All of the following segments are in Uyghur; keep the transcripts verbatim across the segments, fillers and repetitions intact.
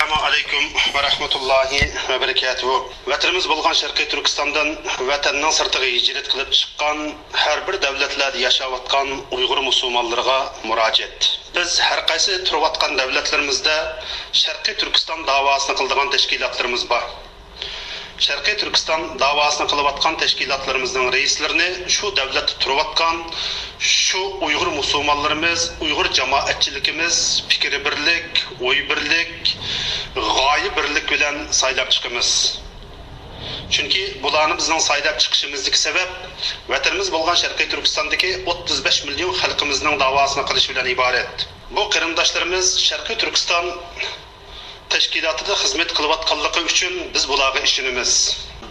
ئەسسالامۇ ئەلەيكۇم ۋە رەھمەتۇللاھى ۋە بەرىكاتۇھۇ. ۋەتىنىمىز بولغان شەرقىي تۈركىستاندىن ۋەتەننىڭ سىرتىغا ھىجرەت قىلىپ چىققان، ھەر بىر دەۋلەتلەردە ياشاۋاتقان ئۇيغۇر مۇسۇلمانلىرىغا مۇراجىئەت. بىز ھەر قايسى تۇرۇۋاتقان دەۋلەتلىرىمىزدە شەرقىي تۈركىستان داۋاسىنى قىلىدىغان تەشكىلاتلىرىمىز بار. شەرقىي تۈركىستان داۋاسىنى قىلىۋاتقان تەشكىلاتلىرىمىزنىڭ رەئىسلىرىنى شۇ دەۋلەتتە تۇرۇۋاتقان شۇ ئۇيغۇر مۇسۇلمانلىرىمىز، ئۇيغۇر جامائەتچىلىكىمىز پىكرى بىرلىك، ئوي بىرلىك، غايە بىرلىك بىلەن سايلاپ چىقىمىز. چۈنكى بۇلارنى بىزنىڭ سايلاپ چىقىشىمىزدىكى سەۋەب ۋەتىنىمىز بولغان شەرقىي تۈركىستاندىكى ئوتتۇز بەش مىليون خەلقىمىزنىڭ داۋاسىنى قىلىش بىلەن ئىبارەت. بۇ قېرىنداشلىرىمىز شەرقىي تۈركىستان تەشكىلاتىدا خىزمەت قىلىۋاتقانلىقى ئۈچۈن بىز بۇلارغا ئىشىنىمىز.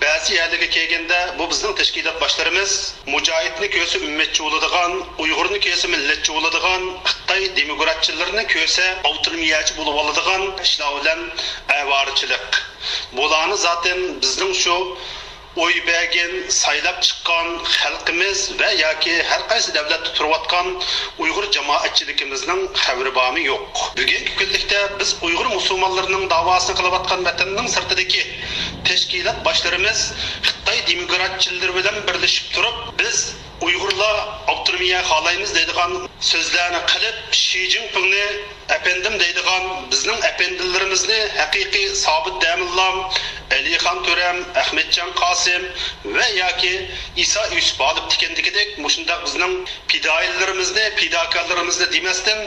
بەزى يەرلەرگە كەلگەندە، بۇ بىزنىڭ تەشكىلات باشلىرىمىز مۇجاھىدنى كۆرسە ئۈممەتچى بولىدىغان، ئۇيغۇرنى كۆرسە مىللەتچى بولىدىغان، خىتاي دېموكراتچىلىرىنى كۆرسە ئاۋتونومىيەچى بولۇۋالىدىغان ئىشلار بىلەن ئاۋارىچىلىك. بۇلارنى زاتەن بىزنىڭ شۇ ئوي بەرگەن، سايلاپ چىققان خەلقىمىز ۋە ياكى ھەر قايسى دەۋلەتتە تۇرۇۋاتقان ئۇيغۇر جامائەتچىلىكىمىزنىڭ خەۋىرى بارمۇ يوق. بۈگۈنكى كۈنلۈكتە بىز ئۇيغۇر مۇسۇلمانلىرىنىڭ داۋاسىنى قىلىۋاتقان ۋەتەننىڭ سىرتىدىكى تەشكىلات باشلىرىمىز خىتاي دېموكراتچىلىرى بىلەن بىرلىشىپ تۇرۇپ، بىز ئۇيغۇرلار ئاپتونومىيە خالايمىز دەيدىغان سۆزلەرنى قىلىپ، شى جىنپىڭنى ئەپەندىم دەيدىغان، بىزنىڭ ئەپەندىلىرىمىزنى ھەقىقىي سابىت دەمىللام، ئەلىخان تۆرەم، ئەخمەتجان قاسىم ۋە ياكى ئىسا يۈسۈپ ئالىپ تىكەندىكىدەك مۇشۇنداق بىزنىڭ پىدائىيلىرىمىزنى، پىداكارلىرىمىزنى دېمەستىن،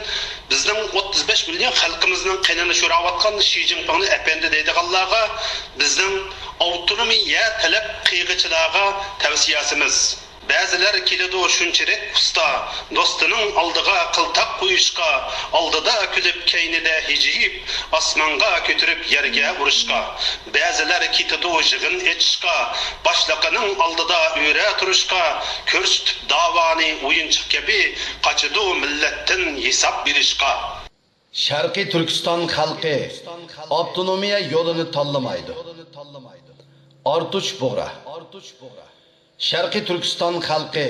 بىزنىڭ ئوتتۇز بەش مىليون خەلقىمىزنىڭ قېنىنى شوراۋاتقان شى جىنپىڭنى ئەپەندى دەيدىغانلارغا، بىزنىڭ ئاپتونومىيە تەلەپ قىلغۇچىلارغا تەۋسىيەسىمىز. بەزىلەر كېلىدۇ شۇنچىلىك ئۇستا، دوستىنىڭ ئالدىغا قىلتاق قويۇشقا، ئالدىدا كۈلۈپ، كەينىدە ھىجىيىپ، ئاسمانغا كۆتۈرۈپ يەرگە ئۇرۇشقا. بەزىلەر كېتىدۇ يىغىن ئېچىشقا، باشلىقىنىڭ ئالدىدا ئۆرە تۇرۇشقا، كۆرسىتىپ داۋانى ئويۇنچۇق كەبى، قاچىدۇ مىللەتتىن ھېساب بېرىشقا. شەرقىي تۈركىستان خەلقى ئاپتونومىيە يولىنى تاللىمايدۇ. ئارتۇچ بۇغرا. شەرقىي تۈركىستان خەلقى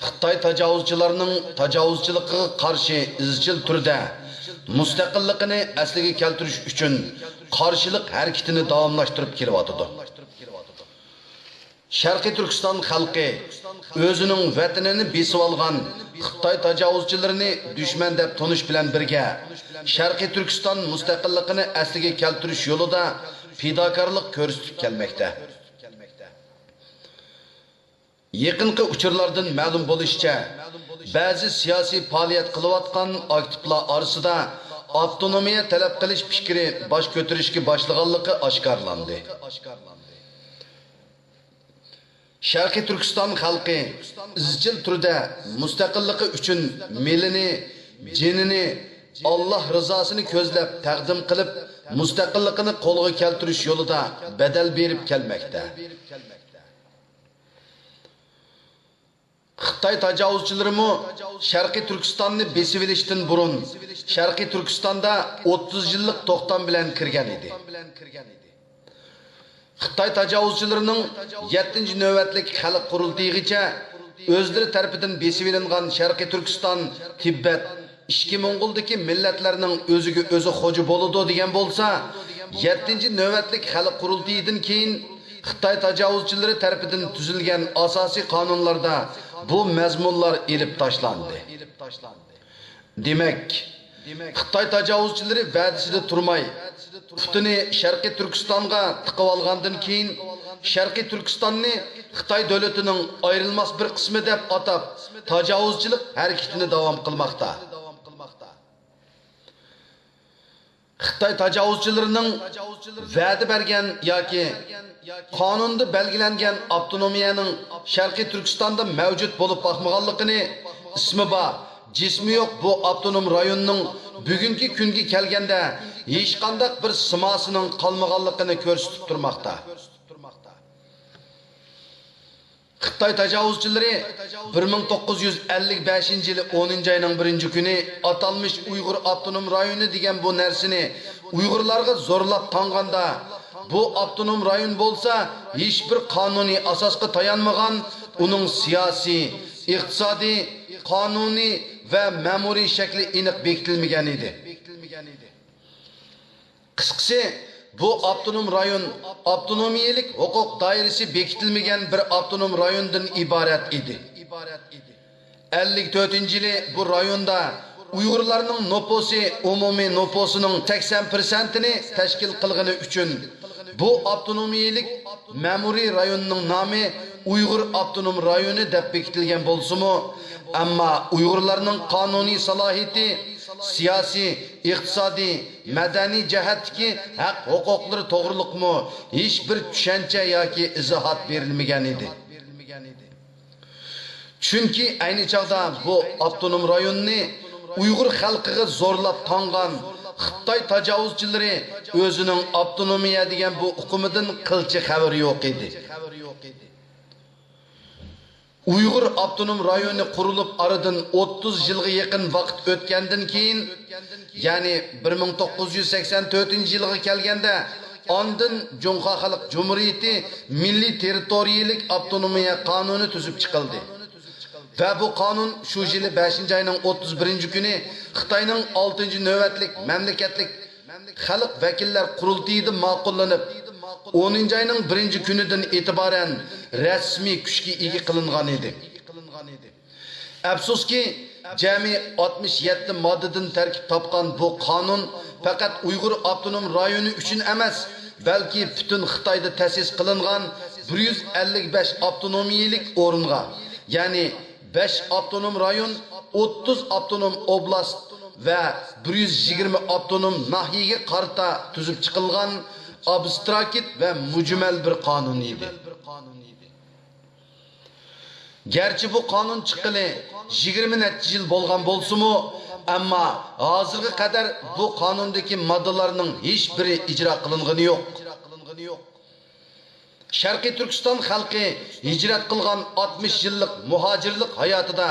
خىتاي تاجاۋۇزچىلارنىڭ تاجاۋۇزچىلىقىغا قارشى ئىزچىل تۈردە مۇستەقىللىقىنى ئەسلىگە كەلتۈرۈش ئۈچۈن قارشىلىق ھەرىكىتىنى داۋاملاشتۇرۇپ كېلىۋاتىدۇ. شەرقىي تۈركىستان خەلقى ئۆزىنىڭ ۋەتىنىنى بېسىۋالغان خىتاي تاجاۋۇزچىلىرىنى دۈشمەن دەپ تونۇش بىلەن بىرگە، شەرقىي تۈركىستان مۇستەقىللىقىنى ئەسلىگە كەلتۈرۈش يولىدا پىداكارلىق كۆرسىتىپ كەلمەكتە. يېقىنقى ئۇچۇرلاردىن مەلۇم بولۇشىچە، بەزى سىياسىي پائالىيەت قىلىۋاتقان ئاكتىپلار ئارىسىدا ئاپتونومىيە تەلەپ قىلىش پىكرى باش كۆتۈرۈشكە باشلىغانلىقى ئاشكارىلاندى. شەرقىي تۈركىستان خەلقى ئىزچىل تۈردە مۇستەقىللىقى ئۈچۈن مېلىنى، جېنىنى، ئاللاھ رىزاسىنى كۆزلەپ تەقدىم قىلىپ، مۇستەقىللىقىنى قولغا كەلتۈرۈش يولىدا بەدەل بېرىپ كەلمەكتە. خىتاي تاجاۋۇزچىلىرىمۇ شەرقىي تۈركىستاننى بېسىۋېلىشتىن بۇرۇن شەرقىي تۈركىستاندا ئوتتۇز يىللىق توختام بىلەن كىرگەن ئىدى. خىتاي تاجاۋۇزچىلىرىنىڭ يەتتىنچى نۆۋەتلىك خەلق قۇرۇلتىيىغىچە ئۆزلىرى تەرىپىدىن بېسىۋېلىنغان شەرقىي تۈركىستان، تىبەت، ئىچكى موڭغۇلدىكى مىللەتلەرنىڭ ئۆزىگە ئۆزى خوجا بولىدۇ دېگەن بولسا، يەتتىنچى نۆۋەتلىك خەلق قۇرۇلتىيىدىن كېيىن خىتاي تاجاۋۇزچىلىرى تەرىپىدىن تۈزۈلگەن ئاساسىي قانۇنلاردا بۇ مەزمۇنلار ئېلىپ تاشلاندى. دېمەك، خىتاي تاجاۋۇزچىلىرى ۋەدىسىدە تۇرماي، پۇتىنى شەرقىي تۈركىستانغا تىقىۋالغاندىن كېيىن، شەرقىي تۈركىستاننى خىتاي دۆلىتىنىڭ ئايرىلماس بىر قىسمى دەپ ئاتاپ، تاجاۋۇزچىلىق ھەرىكىتىنى داۋام قىلماقتا. خىتاي تاجاۋۇزچىلىرىنىڭ ۋەدە بەرگەن ياكى قانۇندا بەلگىلەنگەن ئاپتونومىيەنىڭ شەرقىي تۈركىستاندا مەۋجۇت بولۇپ باقمىغانلىقىنى، ئىسمى بار، جىسمى يوق بۇ ئاپتونوم رايوننىڭ بۈگۈنكى كۈنگە كەلگەندە ھېچقانداق بىر سىماسىنىڭ قالمىغانلىقىنى كۆرسىتىپ تۇرماقتا. خىتاي تاجاۋۇزچىلىرى بىر مىڭ توققۇز يۈز ئەللىك بەشىنچى يىلى ئونىنچى ئاينىڭ بىرىنچى كۈنى ئاتالمىش ئۇيغۇر ئاپتونوم رايونى دېگەن بۇ نەرسىنى ئۇيغۇرلارغا زورلاپ تاڭغاندا، بۇ ئاپتونوم رايون بولسا ھېچبىر قانۇنىي ئاساسقا تايانمىغان، ئۇنىڭ سىياسىي، ئىقتىسادىي، قانۇنىي ۋە مەمۇرىي شەكلى ئېنىق بېكىتىلمىگەن ئىدى. قىسقىسى، بۇ ئاپتونوم رايون ئاپتونومىيەلىك ھوقۇق دائىرىسى بېكىتىلمىگەن بىر ئاپتونوم رايوندىن ئىبارەت ئىدى. ئەللىك تۆتىنچى يىلى بۇ رايوندا ئۇيغۇرلارنىڭ نوپۇسى ئومۇمىي نوپۇسىنىڭ سەكسەن پىرسەنتىنى تەشكىل قىلغىنى ئۈچۈن، بۇ ئاپتونومىيەلىك مەمۇرىي رايوننىڭ نامى ئۇيغۇر ئاپتونوم رايونى دەپ بېكىتىلگەن بولسىمۇ، ئەمما ئۇيغۇرلارنىڭ قانۇنىي سالاھىيىتى، سىياسىي، ئىقتىسادىي، مەدەنىي جەھەتتىكى ھەق ھوقۇقلىرى توغرىلىقمۇ ھېچبىر چۈشەنچە ياكى ئىزاھات بېرىلمىگەن ئىدى. چۈنكى ئەينى چاغدا بۇ ئاپتونوم رايوننى ئۇيغۇر خەلقىگە زورلاپ تاڭغان خىتاي تاجاۋۇزچىلىرى ئۆزىنىڭ ئاپتونومىيە دېگەن بۇ ئۇقۇمىدىن قىلچە خەۋىرى يوق ئىدى. ئۇيغۇر ئاپتونوم رايونى قۇرۇلۇپ ئارىدىن ئوتتۇز يىلغا يېقىن ۋاقىت ئۆتكەندىن كېيىن، يەنى بىر مىڭ توققۇز يۈز سەكسەن تۆتىنچى يىلغا كەلگەندە، ئاندىن جۇڭخۇا خەلق جۇمھۇرىيىتى مىللىي تېررىتورىيىلىك ئاپتونومىيە قانۇنى تۈزۈپ چىقىلدى. ۋە بۇ قانۇن شۇ يىلى بەشىنچى ئاينىڭ ئوتتۇز بىرىنچى كۈنى خىتاينىڭ ئالتىنچى نۆۋەتلىك مەملىكەتلىك خەلق ۋەكىللەر قۇرۇلتىيىدا ماقۇللىنىپ، ئونىنچى ئاينىڭ بىرىنچى كۈنىدىن ئېتىبارەن رەسمىي كۈچكە ئىگە قىلىنغان ئىدى. ئەپسۇسكى، جەمئىي ئاتمىش يەتتە ماددىدىن تەركىب تاپقان بۇ قانۇن پەقەت ئۇيغۇر ئاپتونوم رايونى ئۈچۈن ئەمەس، بەلكى پۈتۈن خىتايدا تەسىس قىلىنغان بىر يۈز ئەللىك بەش ئاپتونومىيەلىك ئورۇنغا، يەنى بەش ئاپتونوم رايون، ئوتتۇز ئاپتونوم ئوبلاست ۋە بىر يۈز يىگىرمە ئاپتونوم ناھىيەگە قارىتا تۈزۈپ چىقىلغان ئابستراكت ۋە مۈجمەل بىر قانۇن ئىدى. گەرچە بۇ قانۇن چىققىلى يىگىرمە نەچچە يىل بولغان بولسىمۇ، ئەمما ھازىرغا قەدەر بۇ قانۇندىكى ماددىلارنىڭ ھېچبىرى ئىجرا قىلىنغىنى يوق. شەرقىي تۈركىستان خەلقى ھىجرەت قىلغان ئاتمىش يىللىق مۇھاجىرلىق ھاياتىدا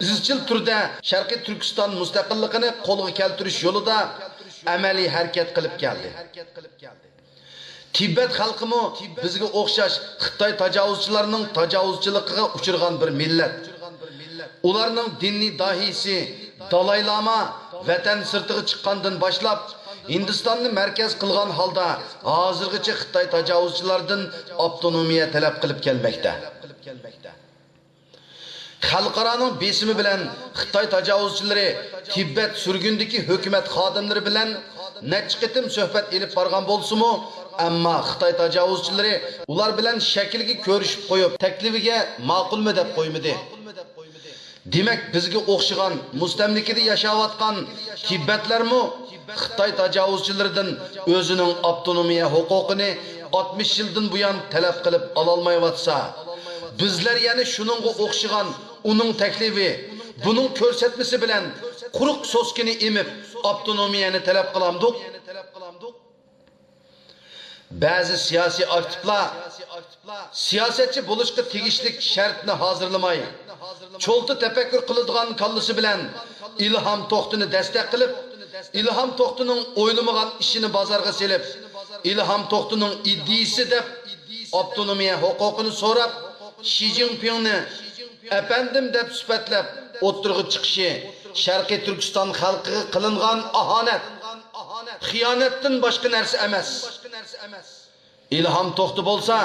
ئىزچىل تۈردە شەرقىي تۈركىستان مۇستەقىللىقىنى قولغا كەلتۈرۈش يولىدا ئەمەلىي ھەرىكەت قىلىپ كەلدى. تىبەت خەلقىمۇ بىزگە ئوخشاش خىتاي تاجاۋۇزچىلارنىڭ تاجاۋۇزچىلىقىغا ئۇچرىغان بىر مىللەت. ئۇلارنىڭ دىنىي داھىيسى دالاي لاما ۋەتەن سىرتىغا چىققاندىن باشلاپ، ھىندىستاننى مەركەز قىلغان ھالدا ھازىرغىچە خىتاي تاجاۋۇزچىلاردىن ئاپتونومىيە تەلەپ قىلىپ كەلمەكتە. خەلقئارانىڭ بېسىمى بىلەن خىتاي تاجاۋۇزچىلىرى تىبەت سۈرگۈندىكى ھۆكۈمەت خادىملىرى بىلەن نەچچە قېتىم سۆھبەت ئېلىپ بارغان بولسىمۇ، ئەمما خىتاي تاجاۋۇزچىلىرى ئۇلار بىلەن شەكىلگە كۆرۈشۈپ قويۇپ، تەكلىپىگە ماقۇلمۇ دەپ قويمىدى. دېمەك، بىزگە ئوخشىغان مۇستەملىكىدە ياشاۋاتقان تىبەتلەرمۇ خىتاي تاجاۋۇزچىلىرىدىن ئۆزىنىڭ ئاپتونومىيە ھوقۇقىنى ئاتمىش يىلدىن بۇيان تەلەپ قىلىپ ئالالمايۋاتسا، بىزلەر يەنە شۇنىڭغا ئوخشىغان ئۇنىڭ تەكلىپى، بۇنىڭ كۆرسەتمىسى بىلەن قۇرۇق سوسكىنى ئېمىپ، ئاپتونومىيەنى تەلەپ قىلامدۇق؟ بەزى سىياسىي ئاكتىپلار سىياسەتچى بولۇشقا تېگىشلىك شەرتنى ھازىرلىماي، چولتا تەپەككۇر قىلىدىغان كاللىسى بىلەن ئىلھام توختىنى دەستەك قىلىپ، ئىلھام توختىنىڭ ئويلىمىغان ئىشىنى بازارغا سېلىپ، ئىلھام توختىنىڭ ئىدىيىسى دەپ ئاپتونومىيە ھوقۇقىنى سوراپ، شى جىنپىڭنى ئەپەندىم دەپ سۈپەتلەپ ئوتتۇرىغا چىقىشى شەرقىي تۈركىستان خەلقىگە قىلىنغان ئاھانەت، خىيانەتتىن باشقا نەرسە ئەمەس. ئىلھام توختى بولسا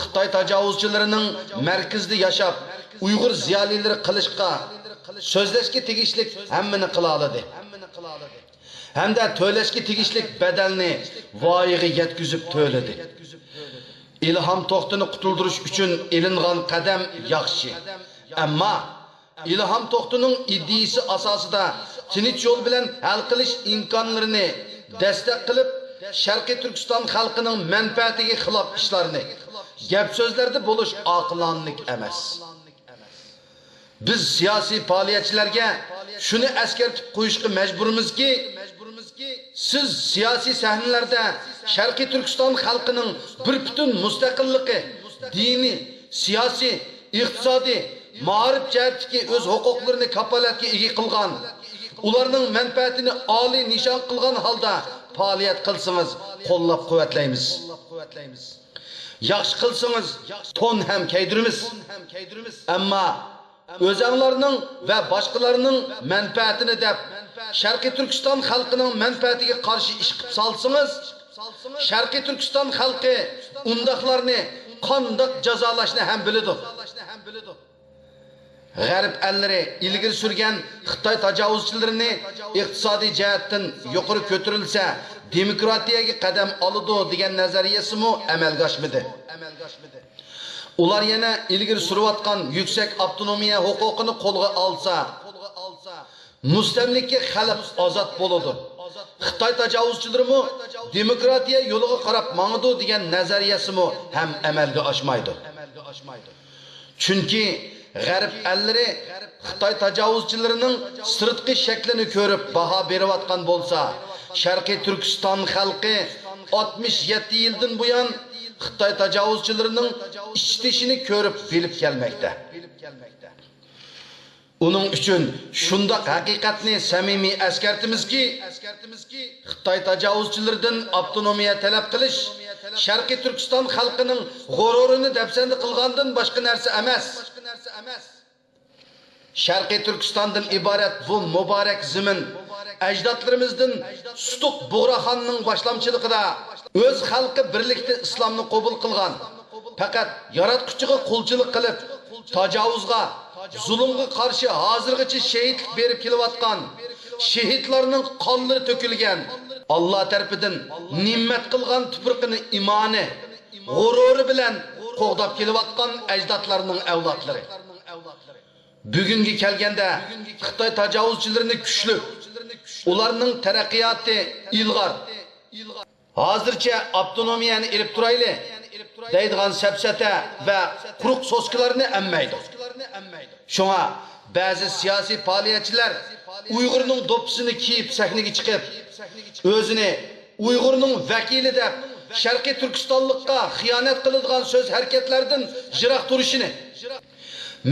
خىتاي تاجاۋۇزچىلىرىنىڭ مەركىزىدە ياشاپ، ئۇيغۇر زىيالىيلىرى قىلىشقا، سۆزلەشكە تېگىشلىك ھەممىنى قىلالىدى. ھەمدە تۆلەشكە تېگىشلىك بەدەلنى ۋايىغا يەتكۈزۈپ تۆلىدى. ئىلھام توختىنى قۇتۇلدۇرۇش ئۈچۈن ئېلىنغان قەدەم ياخشى. ئەمما ئىلھام توختىنىڭ ئىدىيىسى ئاساسىدا تىنچ يول بىلەن ھەل قىلىش ئىمكانلىرىنى دەستەك قىلىپ، شەرقىي تۈركىستان خەلقىنىڭ مەنپەئەتىگە خىلاپ ئىشلارنى، گەپ-سۆزلەردە بولۇش ئاقىلانىلىك ئەمەس. بىز سىياسىي پائالىيەتچىلەرگە شۇنى ئەسكەرتىپ قويۇشقا مەجبۇرمىزكى، سىز سىياسىي سەھنىلەردە شەرقىي تۈركىستان خەلقىنىڭ بىر پۈتۈن مۇستەقىللىقى، دىنىي، سىياسىي، ئىقتىسادىي، مائارىپ جەھەتتىكى ئۆز ھوقۇقلىرىنى كاپالەتكە ئىگە قىلغان، ئۇلارنىڭ مەنپەئەتىنى ئالىي نىشان قىلغان ھالدا پائالىيەت قىلسىڭىز، قوللاپ قۇۋۋەتلەيمىز. ياخشى قىلسىڭىز، تون ھەم كىيدۈرىمىز. ئەمما ئۆزەڭلارنىڭ ۋە باشقىلارنىڭ مەنپەئەتىنى دەپ، شەرقىي تۈركىستان خەلقىنىڭ مەنپەئەتىگە قارشى ئىش قىلىپ سالسىڭىز، شەرقىي تۈركىستان خەلقى ئۇنداقلارنى قانداق جازالاشنى ھەم بىلىدۇ. غەرب ئەللىرى ئىلگىرى سۈرگەن خىتاي تاجاۋۇزچىلىرىنى ئىقتىسادىي جەھەتتىن يۇقىرى كۆتۈرۈلسە، دېموكراتىيەگە قەدەم ئالىدۇ دېگەن نەزەرىيەسىمۇ ئەمەلگە ئاشمىدى. ئۇلار يەنە ئىلگىرى سۈرۈۋاتقان يۈكسەك ئاپتونومىيە ھوقۇقىنى قولغا ئالسا، مۇستەملىكە خەلق ئازاد بولىدۇ. خىتاي تاجاۋۇزچىلىرىمۇ دېموكراتىيە يولىغا قاراپ ماڭىدۇ دېگەن نەزەرىيەسىمۇ ھەم ئەمەلگە ئاشمايدۇ. چۈنكى غەرب ئەللىرى خىتاي تاجاۋۇزچىلىرىنىڭ سىرتقى شەكلىنى كۆرۈپ باھا بېرىۋاتقان بولسا، شەرقىي تۈركىستان خەلقى ئاتمىش يەتتە يىلدىن بۇيان خىتاي تاجاۋۇزچىلىرىنىڭ ئىچ تېشىنى كۆرۈپ بىلىپ كەلمەكتە. ئۇنىڭ ئۈچۈن شۇنداق ھەقىقەتنى سەمىمىي ئەسكەرتىمىزكى، خىتاي تاجاۋۇزچىلىرىدىن ئاپتونومىيە تەلەپ قىلىش شەرقىي تۈركىستان خەلقىنىڭ غۇرۇرىنى دەپسەندە قىلغاندىن باشقا نەرسە ئەمەس. شەرقىي تۈركىستاندىن ئىبارەت بۇ مۇبارەك زېمىن ئەجدادلىرىمىزدىن سۇتۇق بۇغراخاننىڭ باشلامچىلىقىدا ئۆز خەلقى بىرلىكتە ئىسلامنى قوبۇل قىلغان، پەقەت ياراتقۇچىغا قۇلچىلىق قىلىپ، تاجاۋۇزغا، زۇلۇمغا قارشى ھازىرغىچە شېھىتلىك بېرىپ كېلىۋاتقان، شېھىتلارنىڭ قانلىرى تۆكۈلگەن، ئاللا تەرىپىدىن نېمەت قىلغان تۇپرىقىنى، ئىمانى، غۇرۇرى بىلەن قوغداپ كېلىۋاتقان ئەجدادلارنىڭ ئەۋلادلىرى. بۈگۈنگە كەلگەندە، خىتاي تاجاۋۇزچىلىرىنى كۈچلۈك، ئۇلارنىڭ تەرەققىياتى ئىلغار، ھازىرچە ئاپتونومىيەنى ئېلىپ تۇرايلى دەيدىغان سەپسەتە ۋە قۇرۇق سوسكىلارنى ئەممەيدۇ. شۇڭا بەزى سىياسىي پائالىيەتچىلەر ئۇيغۇرنىڭ دوپپىسىنى كىيىپ سەھنىگە چىقىپ، ئۆزىنى ئۇيغۇرنىڭ ۋەكىلى دەپ، شەرقىي تۈركىستانلىققا خىيانەت قىلىدىغان سۆز ھەرىكەتلەردىن يىراق تۇرۇشىنى،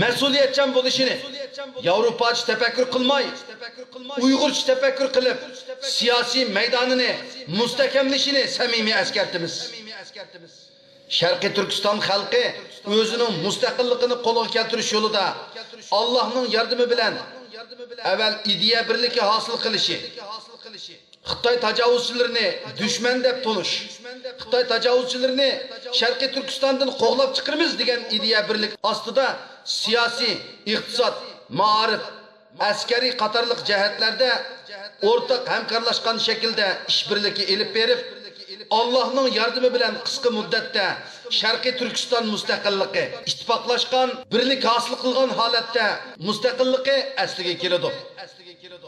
مەسئۇلىيەتچان بولۇشىنى، ياۋروپاچە تەپەككۇر قىلماي، ئۇيغۇرچە تەپەككۇر قىلىپ، سىياسىي مەيدانىنى مۇستەھكەملىشىنى سەمىمىي ئەسكەرتىمىز. شەرقىي تۈركىستان خەلقى ئۆزىنىڭ مۇستەقىللىقىنى قولغا كەلتۈرۈش يولىدا ئاللاھنىڭ ياردىمى بىلەن ئەۋەل ئىدىيە بىرلىكى ھاسىل قىلىشى، خىتاي تاجاۋۇزچىلىرىنى دۈشمەن دەپ تونۇش، خىتاي تاجاۋۇزچىلىرىنى شەرقىي تۈركىستاندىن قوغلاپ چىقىرىمىز دېگەن ئىدىيە بىرلىكى ئاستىدا سىياسىي، ئىقتىساد، مائارىپ، ئەسكەرىي قاتارلىق جەھەتلەردە ئورتاق ھەمكارلاشقان شەكىلدە ئىش بىرلىكى ئېلىپ بېرىپ، ئاللاھنىڭ ياردىمى بىلەن قىسقا مۇددەتتە شەرقىي تۈركىستان مۇستەقىللىقى، ئىتتىپاقلاشقان بىرلىك ھاسىل قىلغان ھالەتتە مۇستەقىللىقى ئەسلىگە كېلىدۇ.